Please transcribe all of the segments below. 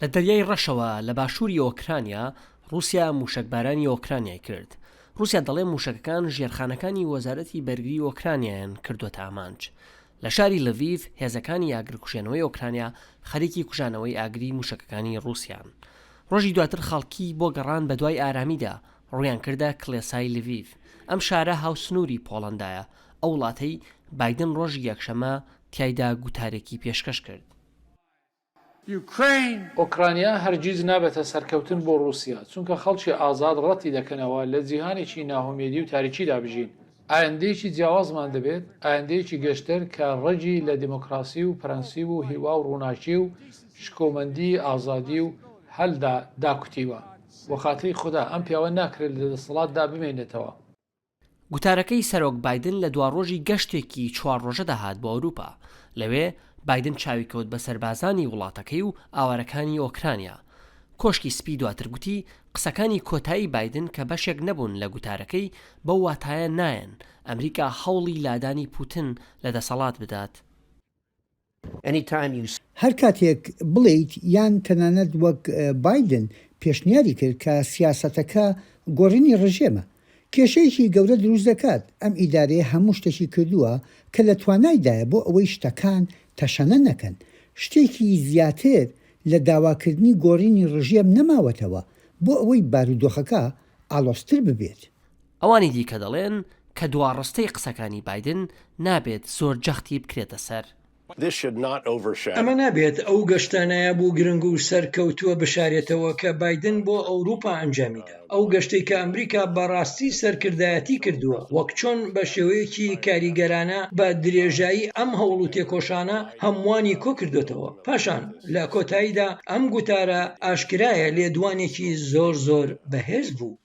لە دەریای ڕەشەوە لە باشووری ئۆکرانیا، ڕووسیا مووشەکبارانی ئۆکرانیای کرد. ڕووسیا دەڵێ مووشەکەکان ژێرخانەکانی وەزارەتی بەرگری ئۆکرانیایان کردووەتە ئامانج. لە شاری لڤیڤ هێزەکانی ئاگرکوژێنەوەی ئۆکرانیا خەریکی کوژانەوەی ئاگری مووشەکەکانی ڕووسیان. ڕۆژی دواتر خەڵکی بۆ گەڕان بەدوای ئارامیدا ڕوویان کردە کڵێسای لڤیڤ. ئەم شارە هاوسنووری پۆڵەندایە، ئەو وڵاتەی بایدن ڕۆژی یەکشەممە تیایدا گوتارێکی پێشکەش کرد. ئۆکرانیا هەرگیز نابێتە سەرکەوتن بۆ ڕووسیا، چونکە خەڵکی ئازاد ڕەتی دەکەنەوە لە جیهانێکی ناهومێدی و تاریکیدا بژین. ئایندەیەکی جیاوازمان دەبێت، ئایندەیەکی گەشتر کە ڕەگی لە دیموکراسی و پرەنسیب و هیوا و ڕووناکی و شکۆمەندی ئازادی و هەلدا داکوتیوە. بۆ خاتری خودا، ئەم پیاوە ناکرێت لە دەسەڵاتدا بمێنێتەوە. گوتارەکەی سەرۆک بایدن لە دواڕۆژی گەشتێکی چوار ڕۆژەدا هات بۆ ئەوروپا. لەوێ بایدن چاوی کەوت بە سەربازانی وڵاتەکەی و ئاوارەکانی ئۆکرانیا. کۆشکی سپی دواتر گوتی قسەکانی کۆتایی بایدن کە بەشێک نەبوون لە گوتارەکەی، بەو واتایە نایەن ئەمریکا هەوڵی لادانی پوتن لە دەسەڵات بدات. هەر کاتێک بڵێیت یان تەنانەت وەک بایدن پێشنیاری کرد کە سیاسەتەکە گۆڕینی ڕژێمە، کێشەیەکی گەورە دروست دەکات، ئەم ئیدارەیە هەموو شتێکی کردووە کە لە توانایدایە بۆ ئەوەی شتەکان تەشەنە نەکەن، شتێکی زیاتر لە داواکردنی گۆڕینی ڕژێم نەماوەتەوە بۆ ئەوەی بارودۆخەکە ئاڵۆزتر ببێت. ئەوانی دیکە دەڵێن کە دوا ڕستەی قسەکانی بایدن نابێت زۆر جەختی بکرێتە سەر. ئەمە نابێت ئەو گەشتە نایاب و گرنگ و سەرکەوتووە بشارێتەوە کە بایدن بۆ ئەوروپا ئەنجامیدا، ئەو گەشتەی کە ئەمریکا بە ڕاستی سەرکردایەتی کردووە، وەک چۆن بە شێوەیەکی کاریگەرانە بە درێژایی ئەم هەوڵ و تێکۆشانە هەمووانی کۆکردۆتەوە. پاشان لە کۆتاییدا ئەم گوتارە ئاشکرایە لێدوانێکی زۆر زۆر بەهێز بوو.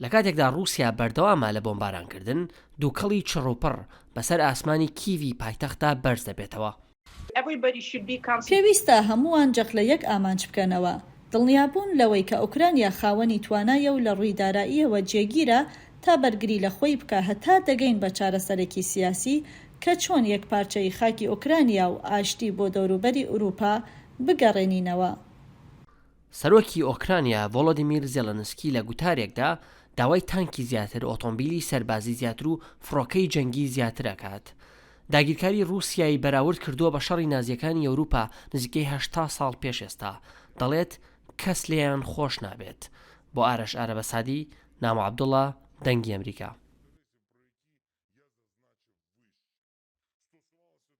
لە کاتێکدا ڕووسیا بەردەوامە لە بۆمبارانکردن، دووکەڵی چڕوپڕ بەسەر ئاسمانی کیڤی پایتەختدا بەرز دەبێتەوە. پێویستە هەمووان جەخت لە یەک ئامانج بکەنەوە، دڵنیابوون لەوەی کە ئۆکرانیا خاوەنی توانایە و لە ڕووی داراییەوە جێگیرە تا بەرگری لە خۆی بکا هەتا دەگەین بە چارەسەرێکی سیاسی کە چۆن یەکپارچەیی خاکی ئۆکرانیا و ئاشتی بۆ دەوروبەری ئورووپا بگەڕێنینەوە. سەرۆکی ئۆکرانیا ڤۆلۆدیمیر زێلێنسکی لە گوتارێکدا داوای تانکی زیاتر، ئۆتۆمبیلی سەربازی زیاتر و فڕۆکەی جەنگی زیاتر ئەکات. داگیرکاری ڕووسیای بەراورد کردووە بە شەڕی نازییەکانی ئەوروپا نزیکەی 80 ساڵ پێش ئێستا. دەڵێت کەس لێیان خۆش نابێت. بۆ ئارەش ئارەبەسادی، نامۆ عەبدوڵا، دەنگی ئەمریکا.